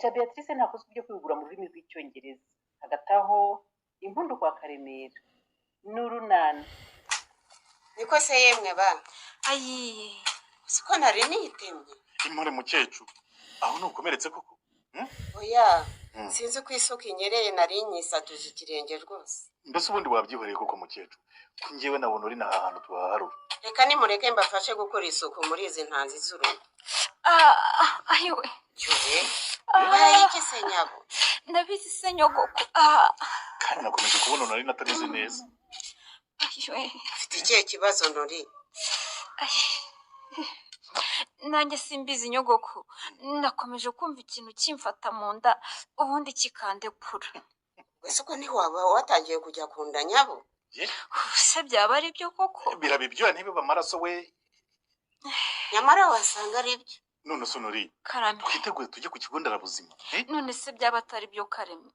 Gica Beatrice ntakozwa ibyo kwihugura mu rurimi rw'Icyongereza. Hagati aho, impundu kwa Karemera n'urunana. Niko se yemwe ba? Ayi. Siko nari nitemye. Impore mukecuru, aho ntukomeretse koko? Oya. Mm. Sinzi uko isuka inyereye, nari nyisatuje ikirenge rwose. Mbese ubundi wabyihoreye koko mukecuru, ko njyewe nabona uri n'aha hantu tuhaharura? Reka nimureke mbafashe gukora isuku muri izi ntanzi z'urugo. Ah, ayiwe. Cyuwe. Ah. Ubaye iki se nyabo? Ndabizi se nyogoko, ah. Kandi nakomeje kubona nari natameze neza. Ayiwe. Ufite ikihe kibazo nuri? Ayi. Nanjye simbizi nyogoko, nakomeje kumva ikintu kimfata mu nda, ubundi kikandekura. Wese uko ntiwaba watangiye kujya ku nda nyabo? Ye. Se byaba ari byo koko? Biraba ibyuya ntibibe amaraso we. Nyamara wasanga ari byo. None se nuri, Karame. twiteguye tujye ku kigo nderabuzima, eh? None se byaba atari byo Kareme?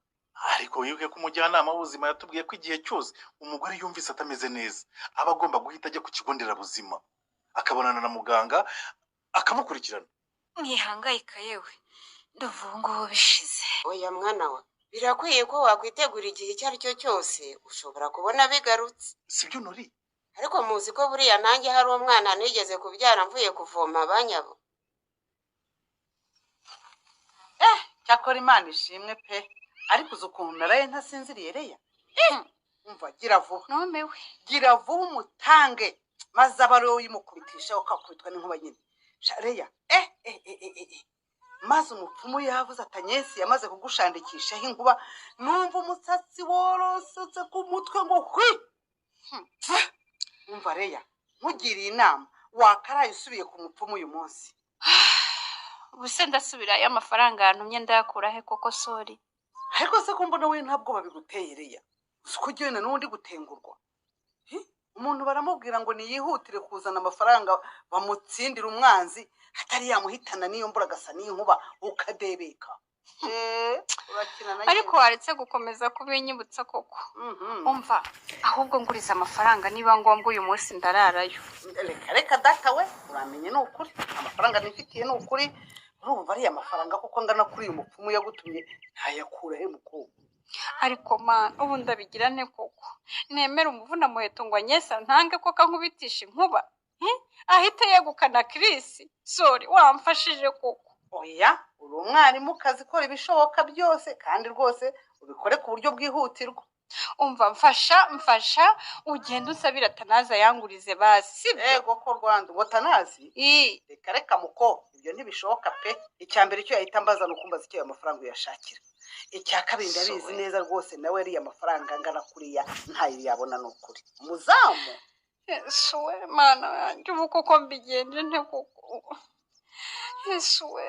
Ariko wibuke ko umujyanama w'ubuzima yatubwiye ko igihe cyose umugore yumvise atameze neza aba agomba guhita ajya ku kigo nderabuzima, akabonana na muganga akamukurikirana. Mwihangayika yewe, ndumva ubu ngubu bishize. Oya mwana wa, birakwiye ko wakwitegura igihe icyo ari cyo cyose ushobora kubona bigarutse. Sibyo nuri? Ariko muzi ko buriya nanjye hari umwana nigeze kubyara mvuye kuvoma banyabo. Cyakora Imana ishimwe pe, ariko uzi ukuntu naraye ntasinziriye reya? Umva, gira vuba. Numiwe. Gira vuba umutange, maze abe ari wowe uyimukubitisha, ukakubitwa n'inkuba nyine. Sha reya, eh eh eh eh eh eh. Maze umupfumu yavuze atanyesi yamaze kugushandikishaho inkuba, numva umusatsi worosotse ku mutwe ngo hwi. Umva reya, nkugiriye inama wakaraye usubiye ku mupfumu uyu munsi. Ubuse ndasubirayo amafaranga yantumye ndayakura he koko sori? Ariko se ko mbona we ntabwo babiguteye reya, uzi ko ujyana n'undi gutengurwa? Hi? Umuntu baramubwira ngo niyihutire kuzana amafaranga bamutsindira umwanzi atari yamuhitana n'iyo mvura agasa n'inkuba ukadebeka. Eh, urakina na Ariko nyine. waretse gukomeza kubinyibutsa koko? Mhm. Umva, ahubwo nguriza amafaranga, niba ngombwa uyu munsi ndararayo. Reka reka data we, uramenye ni ukuri amafaranga nifitiye ni ukuri. Urumva ariya mafaranga kuko angana kuri uyu mupfumu yagutumye ntayakura he mukobwa? Ariko mana, ubu ndabigira nte koko? Nemera umuvuna muheto ngo anyesa ntange koko ankubitisha inkuba? Hi? Ahite yegukana Kirisi? Sori, wamfashije koko? Oya, uri umwarimukazi, ikora ibishoboka byose kandi rwose ubikore ku buryo bwihutirwa. Umva, mfasha mfasha, ugenda unsabira Tanazi ayangurize basi, sibyo? Ego ko Rwanda ngo Tanazi? I. Reka reka muko, ibyo ntibishoboka pe. Icya mbere icyo yahita ambaza ni ukumbaza icyo ayo mafaranga uyashakira. Icya kabiri, ndabizi Sowe. neza rwose nawe ariya mafaranga angana kuriya ntayo yabona, ni ukuri umuzamu. Yesu we, mana yanjye, ubu koko mbigenje nte koko? Yesu we,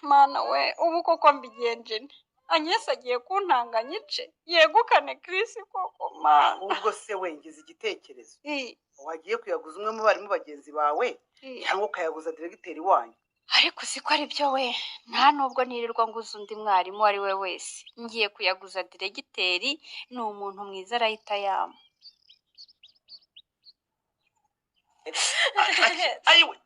mana we, ubu koko mbigenje nte? Anyesi agiye kuntanga nyice yegukane Kirisi koko mana? Ahubwo se wengize igitekerezo. I. Wagiye kuyaguza umwe mu barimu bagenzi bawe I. cyangwa ukayaguza diregiteri wanyu. Ariko siko ari byo we, nta nubwo nirirwa nguza undi mwarimu uwo ari we wese, ngiye kuyaguza diregiteri, ni umuntu mwiza arahita yama. Ayiwe,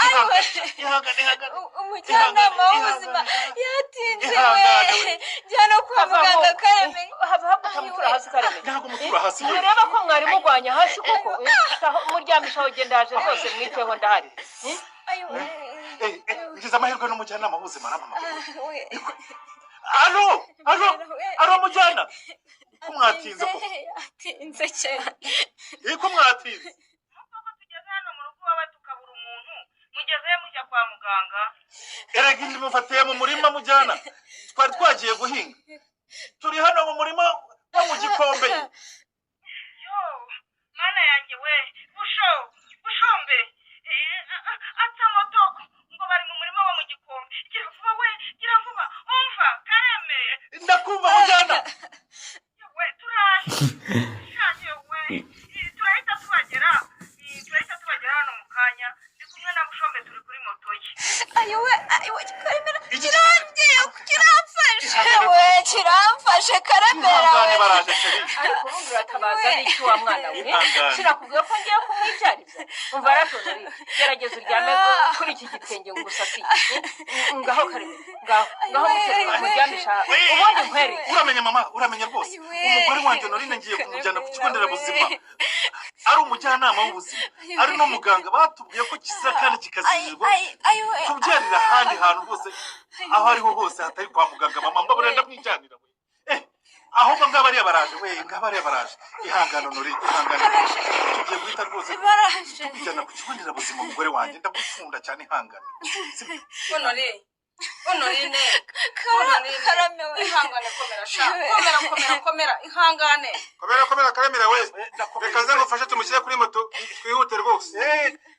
ihangane ihangane ihangane. Umujyanama w'ubuzima yatinze we. Ihangane we. Jya no kwa muganga Karame. Hava haguka mutura hasi Karame. Ntabwo mutura hasi ye. Ntureba ko mwari mugwanya hasi koko? Muryamisha aho, genda haje rwose mwiteho, ndahari. Ayiwe. Eh, eh, ngize amahirwe n'umujyanama w'ubuzima arampamagaye. Alo alo alo, mujyana, ko mwatinze koko? Yatinze cyane. Eh, ko mwatinze? Tugeze hano mu rugo iwawe tukabura umuntu, mugezeyo mujya kwa muganga. Erega indi mufatiye mu murima mujyana, twari twagiye guhinga, turi hano mu murima wo mu gikombe. Yo mana yanjye we, busho bushombe. Eh, atsa moto ngo bari mu murima wo mu gikombe. Gira vuba we, gira vuba. Umva Kareme. Ndakumva mujyana. We turaje. Shaje we. Eh, turahita tubagera. Eh, turahita tubagera hano mu kanya, ndi kumwe na Bushombe, turi kuri moto ye. Ayiwe, ayiwe, Karemera. Iki- Kirangiye, kiramfashe we, kiramfashe Karemera. Ihangane. We. Baraje chérie. Ariko ubundi uratabaza n'iki wa mwana we? Ihangane. Sinakubwiye ko ngiye kumwibyariza? Umva ratonori, gerageza uryame kuri iki gitenge ngo usasiye. Ngaho Kareme, ngaho. Ngaho ngaho muterura umuryamisha ubundi nkwereke. Uramenya mama, uramenya rwose. Umugore wanjye Honorine ngiye kumujyana ku kigo nderabuzima, ari umujyanama w'ubuzima ari n'umuganga, batubwiye ko kizira kandi kikazirirwa kubyarira ahandi hantu hose, aho ariho hose hatari kwa muganga. Mama, mbabura ndamwijyanira we. Ahubwo ngaba ariya baraje we, ngaba ariya baraje. Ihangane Honorine, ihangane, tugiye guhita rwose tukujyana ku kigo nderabuzima. Umugore wanjye ndagukunda cyane, ihangane. Honore, Honorine, Honorine, ihangane, komera sha, komera, komera, komera, ihangane. Komera, komera, Karemera we. Reka nze ngufashe tumushyire kuri moto twihute rwose.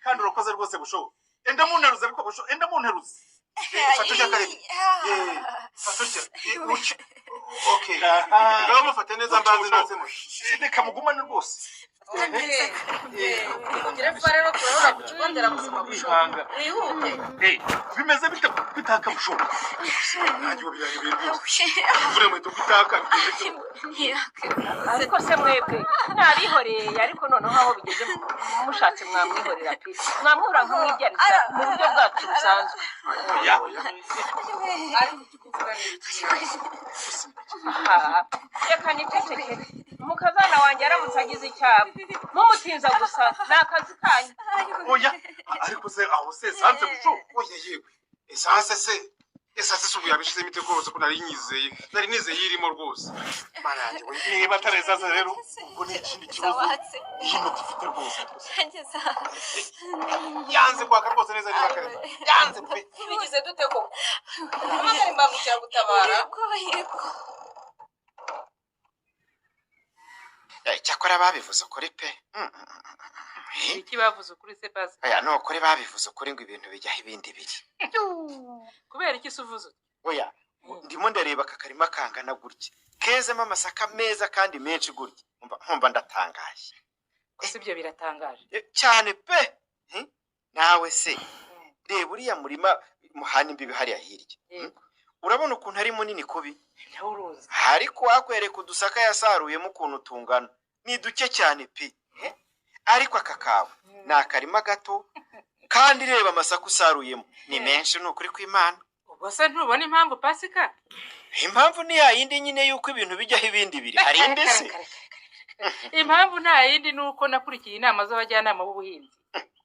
Kandi urakoze rwose busho. Enda munteruze ariko busho, enda munteruze. Fata utya, Karemera. Fata utya. Utya. Okay, ngaho mufate neza mbanze nose mushye. Reka mugumane rwose. Ugire vuba rero, turahura ku kigo nderabuzima busho. Ihanga. Wihute. Bimeze bite kwitaka busho? Nanjye ubu biranyobeye rwose, imvura muhita kwitaka bigeze bite? Ariko se mwebwe nabihoreye, ariko noneho aho bigeze mushatse mwamwihorera pe, mwamwihora nkamwibyariza mu buryo bwacu busanzwe. Oya. Ariko icyo kuvuga ni iki? Aha, reka nicecekere. Umukazana wanjye aramutse agize icyaba mumutinza gusa, ni akazi kanyu. Oya, ariko se aho se esanse busho? Oya yewe, esanse se, esanse se ubu yabishizemo ite rwose, ko nari nyizeye, nari nizeye irimo rwose, mana yanjye we. Niba atari esanse rero ubwo ni ikindi kibazo iyi moto ifite rwose. Yanze kwaka rwose neza neza, Karemera, yanze pe. Tubigize dute koko? Hamagara imbangukiragutabara. Cyakora babivuze ukuri pe. Eh, Iki bavuze ukuri se, pasi? Oya, ni ukuri, babivuze ukuri ngo ibintu bijyaho ibindi biri. Kubera iki se uvuze utyo? Oya, ndimo ndareba aka karima kangana gutya kezemo amasaka meza kandi menshi gutya, nkumva ndatangaye. Gusa ibyo biratangaje? Cyane pe. Nawe se reba uriya murima muhana imbibi hariya hirya. Urabona ukuntu ari munini kubi? Ntawuruzi. Ariko wakwereka udusaka yasaruyemo ukuntu tungana, ni duke cyane pe. Ariko aka kawe ni akarima gato, kandi reba amasaka usaruyemo ni menshi, ni ukuri kw'Imana. Ubwo se ntubona impamvu, Pasika? Impamvu ni ya yindi nyine y'uko ibintu bijyaho ibindi biri. Hari indi se? Impamvu nta yindi, ni uko nakurikiye inama z'abajyanama b'ubuhinzi.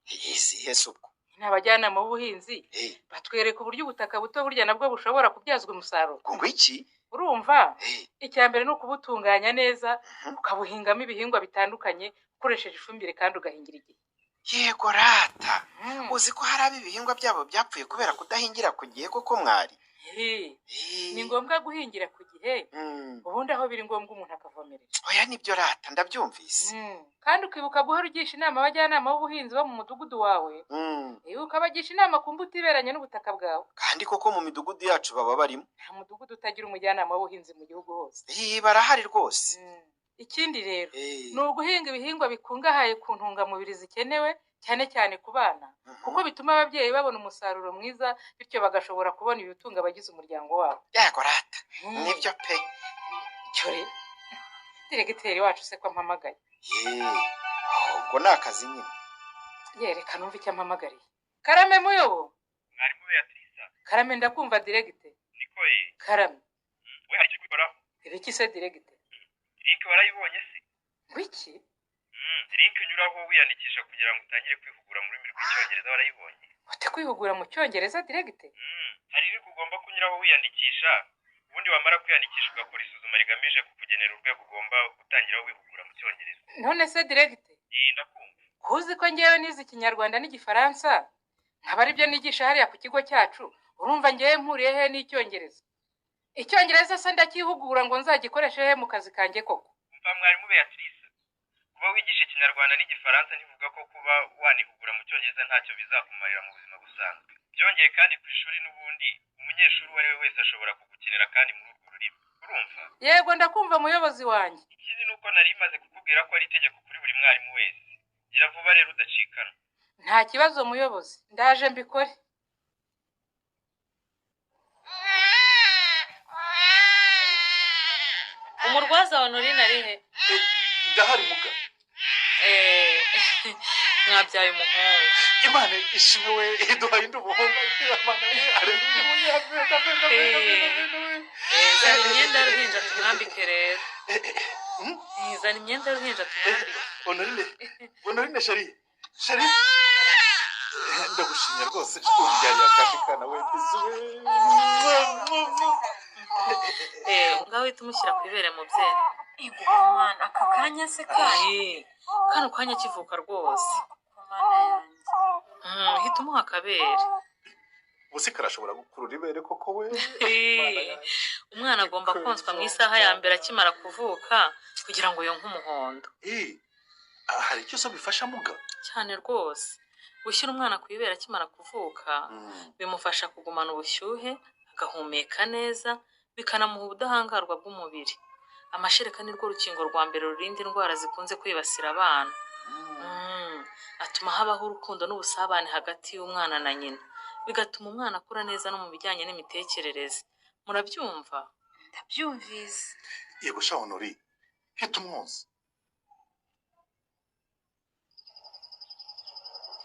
Izihe se ubwo? Ni abajyanama b'ubuhinzi batwereka uburyo ubutaka buto burya nabwo bushobora kubyazwa umusaruro. Ngo iki? Urumva, icya mbere ni ukubutunganya neza, ukabuhingamo ibihingwa bitandukanye ukoresheje ifumbire kandi ugahingira igihe. Yego rata, uzi ko hari abo ibihingwa byabo byapfuye kubera kudahingira ku gihe koko mwari? Ni ngombwa guhingira ku gihe, ubundi aho biri ngombwa umuntu akavomerera. Oya, nibyo rata, ndabyumvise. Kandi ukibuka guhora ugisha inama abajyanama b'ubuhinzi bo mu mudugudu wawe, ukabagisha inama ku mbuto iberanye n'ubutaka bwawe. Kandi koko mu midugudu yacu baba barimo. Nta mudugudu utagira umujyanama w'ubuhinzi mu gihugu hose. Barahari rwose. Ikindi rero ni uguhinga ibihingwa bikungahaye ku ntungamubiri zikenewe cyane cyane ku bana, kuko bituma ababyeyi babona umusaruro mwiza, bityo bagashobora kubona ibitunga abagize umuryango wabo. Yego rata, nibyo pe. Cyore, diregiteri wacu se ko ampamagaye? Ubwo ni akazi nyine. Yereka numva icyo ampamagariye. Karame muyobo. Mwarimu Beatrice. Karame, ndakumva diregite. Niko ye. Karame. We, hari icyo kwikoraho. Ibiki se diregite? Link warayibonye se? Wiki? Link unyuraho wiyandikisha kugira ngo utangire kwihugura mu rurimi rw'Icyongereza warayibonye? Ute kwihugura mu Cyongereza, diregite? Hari link ugomba kunyuraho wiyandikisha, ubundi wamara kwiyandikisha ugakora isuzuma rigamije kukugenera urwego ugomba gutangiraho wihugura mu Cyongereza. None se diregite? Ndakumva. Kuzi ko ngewe nize Ikinyarwanda n'Igifaransa, nkaba aribyo nigisha hariya ku kigo cyacu, urumva ngewe mpuriye he n'Icyongereza? Icyongereza se ndakihugura ngo nzagikoreshe he mu kazi kanjye koko? Umva mwarimu Beatrice, kuba wigisha Ikinyarwanda n'Igifaransa ntivuga ko kuba wanihugura mu Cyongereza ntacyo bizakumarira mu buzima busanzwe. Byongeye kandi ku ishuri n'ubundi umunyeshuri uwo ari we wese ashobora kugukenera kandi muri urwo rurimi. Urumva? Yego, ndakumva muyobozi wanjye. Ikindi ni uko nari maze kukubwira ko ari itegeko kuri buri mwarimu wese. Gira vuba rero udacikanwa. Nta kibazo muyobozi, ndaje mbikore. Umurwaza wa Honorine ari he? Ndahari muga. Mwabyaye umuhungu. Imana ishimwe we, iduhaye undi umuhungu. Imana we, aleluya, amen, amen, amen, amen, amen, amen. Zana imyenda y'uruhinja tumwambike rero. Zana imyenda y'uruhinja tumwambike. Honorine, Honorine, chérie, chérie, ndagushimye rwose, umbyariye akandi kana we, bisous we. Ngaho uhita umushyira ku ibere, mubyeyi. Ego Mana, aka kanya se kayo? Kano kanya akivuka rwose. Mana yanjye. Hita umuha akabere. Ubuse karashobora gukurura ibere koko we? Umwana agomba konswa mu isaha ya mbere akimara kuvuka kugira ngo yonke umuhondo. Hari icyo se bifasha, muga? Cyane rwose. Gushyira umwana ku ibere akimara kuvuka bimufasha kugumana ubushyuhe, agahumeka neza, bikanamuha ubudahangarwa bw'umubiri. Amashereka ni rwo rukingo rwa mbere rurinda indwara zikunze kwibasira abana. Atuma habaho urukundo n'ubusabane hagati y'umwana na nyina, bigatuma umwana akura neza no mu bijyanye n'imitekerereze. Murabyumva? Ndabyumvise. Yego sha Honori, hita umwonsa.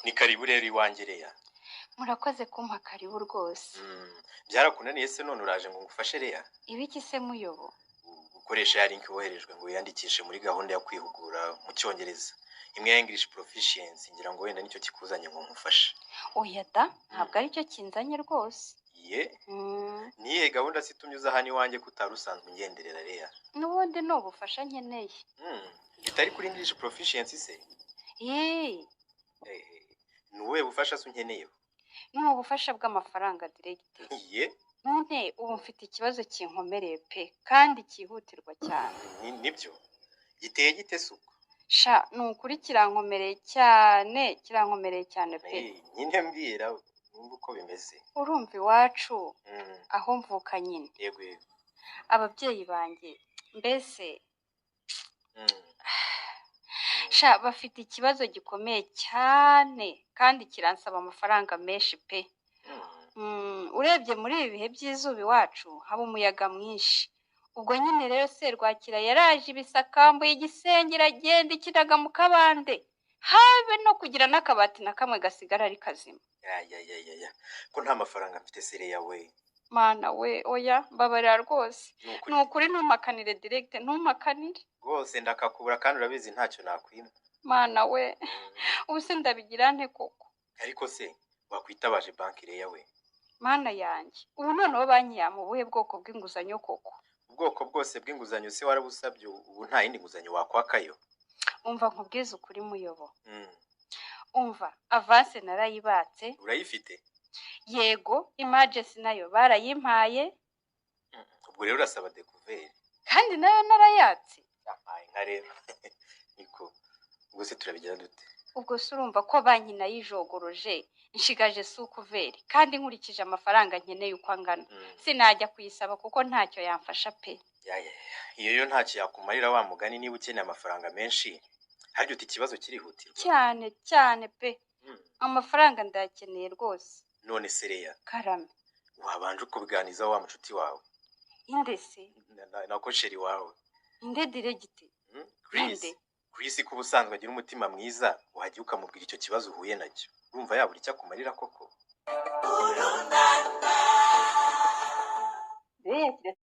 Ni karibu rero iwanjye, Leya. Murakoze kumpa karibu rwose. Byarakunaniye se none uraje ngo ngufashe, Leya? Ibiki se, muyobo? Gukoresha ya link woherejwe ngo wiyandikishe muri gahunda yo kwihugura mu Cyongereza, imwe ya English Proficiency. Ngira ngo wenda nicyo kikuzanye ngo nkufashe. Oya da, ntabwo aricyo kinzanye rwose. Ye? Niyihe gahunda se itumye uza hano iwanjye ko utari usanzwe ungenderera, Leya? N'ubundi ni ubufasha nkeneye. Bitari kuri English Proficiency se? Yee. Eh, ni ubuhe bufasha se unkeneyeho? Ni ubufasha bw'amafaranga, diregiteri. Ye? None ubu mfite ikibazo kinkomereye pe, kandi cyihutirwa cyane. Nibyo, giteye gite se ubwo? Sha, ni ukuri kirankomereye cyane, kirankomereye cyane pe. Nyine mbwira numva uko bimeze. Urumva iwacu aho mvuka nyine, yego yego ababyeyi banjye mbese sha bafite ikibazo gikomeye cyane kandi kiransaba amafaranga menshi pe. Urebye muri ibi bihe by'izuba iwacu haba umuyaga mwinshi. Ubwo nyine rero serwakira yaraje ibisakambu, igisenge iragenda ikinaga mu kabande, habe no kugira n'akabati na kamwe gasigara ari kazima. Ya ya ya ya ya, ko nta mafaranga mfite se, Leya we? Mana we, oya, mbabarira rwose. Ni ukuri. Ni ukuri ntumakanire, diregite, ntumakanire. Rwose ndakakubura kandi urabizi ntacyo nakwima. Mana we, ubu se ndabigira nte koko? Ariko se wakwitabaje banki, Leya we? Mana yanjye, ubu noneho banki yampa ubuhe bwoko bw'inguzanyo koko? Ubwoko bwose bw'inguzanyo se warabusabye? Ubu nta yindi nguzanyo wakwakayo? Umva nkubwize ukuri, muyobo. Umva, avance narayibatse. Urayifite? Yego, emergency nayo barayimpaye. Ubwo rero urasaba découvert. Kandi nayo narayatse. Yampaye nka rero niko. Ubwo se turabigira dute? Ubwo se urumva ko banki nayijogoroje, nshigaje sous couvert, kandi nkurikije amafaranga nkeneye uko angana, sinajya kuyisaba kuko ntacyo yamfasha pe. Ya ya ya, iyo yo ntacyo yakumarira wa mugani. Niba ukeneye amafaranga menshi, harya uti ikibazo kirihutirwa? Cyane cyane pe, amafaranga ndayakeneye rwose. None se Leya, Karame. wabanje ukubiganiza wa mucuti wawe? Inde se? Nako chéri wawe. Inde, diregite? Chris. Inde? Chris ko ubusanzwe agira umutima mwiza, wajya ukamubwira icyo kibazo uhuye nacyo, urumva yabura icyo akumarira koko? Leya.